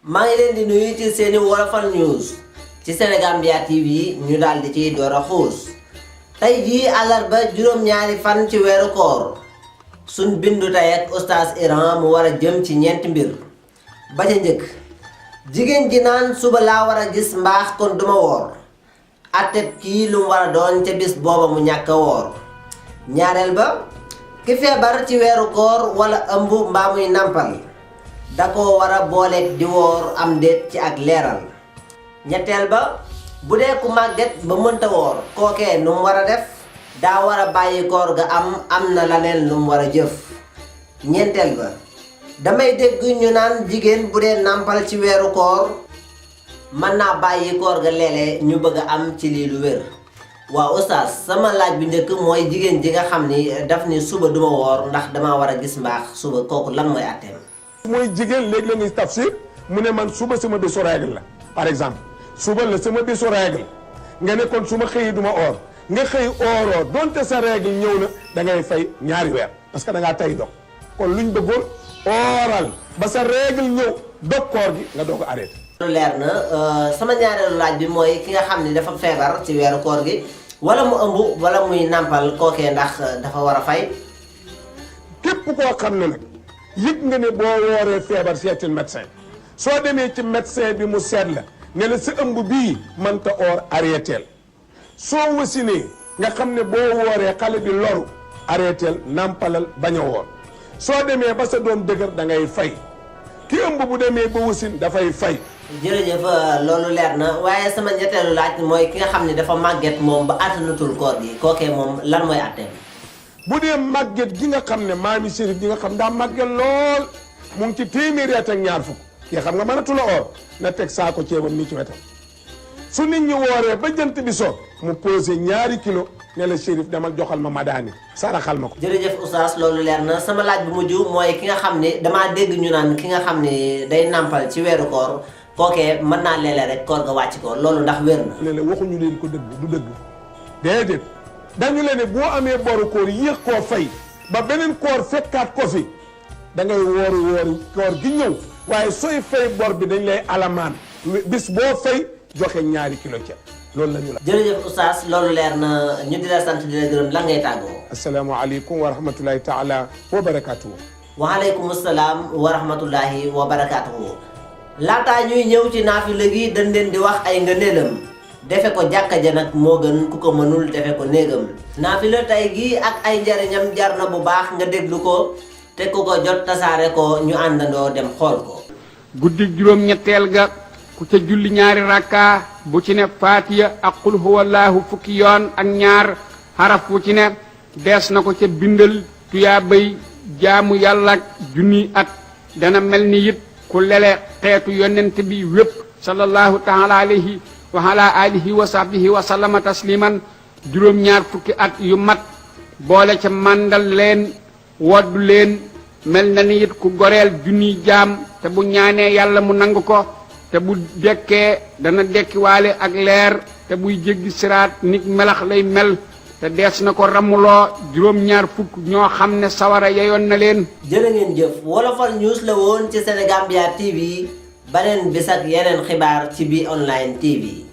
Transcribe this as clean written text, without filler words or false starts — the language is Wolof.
maa ngi leen di nuyu ci seeni Wolofal News ci Senegambia TV ñu daal di ciy door a xuus tey jii àllarba juróom-ñaari fan ci weeru koor suñ bindu tey ak Oustaz Iran mu war a jëm ci ñeenti mbir ba ca njëkk jigéen ji naan suba laa war a gis mbaax kon duma woor atteb kii lu mu war a doon ca bis booba mu ñàkk a woor ñaareel ba ki feebar ci weeru koor wala ëmb mbaa muy nàmpal da ko war a booleeg di woor am déet ci ak leeral ñetteel ba bu dee ku màgget ba mënta woor kookee nu mu war a def daa war a bàyyi koor ga am na laneen lu mu war a jëf ñeenteel ba damay dégg ñu naan jigéen bu dee nàmpal ci weeru koor mën naa bàyyi koor ga léeg-léeg ñu bëgg a am ci lii lu wér waaw Oustaz sama laaj bi njëkk mooy jigéen ji nga xam ni daf ni suba duma woor ndax dama war a gis mbaax suba kooku lan mooy àtteem mooy jigéen léegi la ñuy tafsir mu ne man suba sama bésu règle la par exemple suba la sama bésu règle nga ne kon su ma xëyi duma oor nga xëy ooroo donte sa règle ñëw na da ngay fay ñaari weer parce que da ngaa tay dog kon luñ bëggoon ooral ba sa règle ñëw dog koor gi nga doog a arrêté. lu leer na sama ñaareelu laaj bi mooy ki nga xam ni dafa feebar ci weeru koor gi wala mu ëmb wala muy nàmpal kookee ndax dafa war a fay. képp koo xam ne nag yëg nga ne boo wooree feebar seeti médecin soo demee ci médecin bi mu seet la ne la sa ëmb bii mënta oor arrêteel soo wasinee nga xam ne boo wooree xale bi loru arrêteel nàmpalal bañ a woor soo demee ba sa doom dëgër da ngay fay ki ëmb bu demee ba wasin dafay fay. jërëjëf loolu leer na waaye sama ñetteelu laaj mooy ki nga xam ne dafa màgget moom ba àttanatul koor gi kookee moom lan mooy àtteem. bu dee màgget gi nga xam ne maami Chérif gi nga xam daa màgget lool mu ngi ci téeméeri at ak ñaar fukk kii xam nga mënatu la oor na teg saako ceebam nii ci wetam su nit ñi wooree ba jant bi so mu posé ñaari kilo ne la Chérif demal joxal ma madaani saraxal ma ko. jërëjëf Oustaz loolu leer na sama laaj bu mujj mooy ki nga xam ne damaa dégg ñu naan ki nga xam ne day nàmpal ci weeru koor kookee mën naa leele rek koor ga wàcc ko loolu ndax wér na. léeg-léeg waxuñu leen ko dëgg du dëgg déedéet. dañu leen ne boo amee boru koor yéex koo fay ba beneen koor fekkaat ko fi da ngay woori koor gi ñëw waaye sooy fay bor bi dañ lay alamaan bis boo fay joxe ñaari kilo ceeb loolu la ñu la. jërëjëf Oustaz loolu leer na ñu di la sant di la gërëm lan ngay tàggoo. asalaamaaleykum wa rahmatulahi taala wa barakaatuhu. waaleykum salaam wa rahmatulahi wa barakaatuhu. laataa ñuy ñëw ci naafila gi dañ leen di wax ay ngëneelam. defe ko jàkka ja nag moo gën ku ko mënul defe ko néegam naafila tey gii ak ay njariñam jar na bu baax nga déglu ko te ku ko jot tasaare ko ñu àndandoo dem xool ko. guddi juróom-ñetteel ga ku ca julli ñaari rakka bu ci ne faatiya ak qul huwallaahu fukki yoon ak ñaar xaraf bu ci ne dees na ko ca bindal tuyaabay jaamu yàlla ak junni at dana mel ni it ku lele xeetu yonent bi wépp sallallahu taala alayhi wa ala alihi wa sahbihi wa sallama tasliman juróom-ñaar fukki at yu mat boole ca màndal leen woddu leen mel na ni it ku goreel junniy jaam te bu ñaanee yàlla mu nangu ko te bu dekkee dana dekkiwaale ak leer te buy jéggi siraat nit melax lay mel te dees na ko ramuloo juróom-ñaar fukk ñoo xam ne sawara yeyoon na leen. jërë ngeen jëf Wolofal News la woon ci Senegambia TV. beneen bis ak yeneen xibaar ci bi online TV.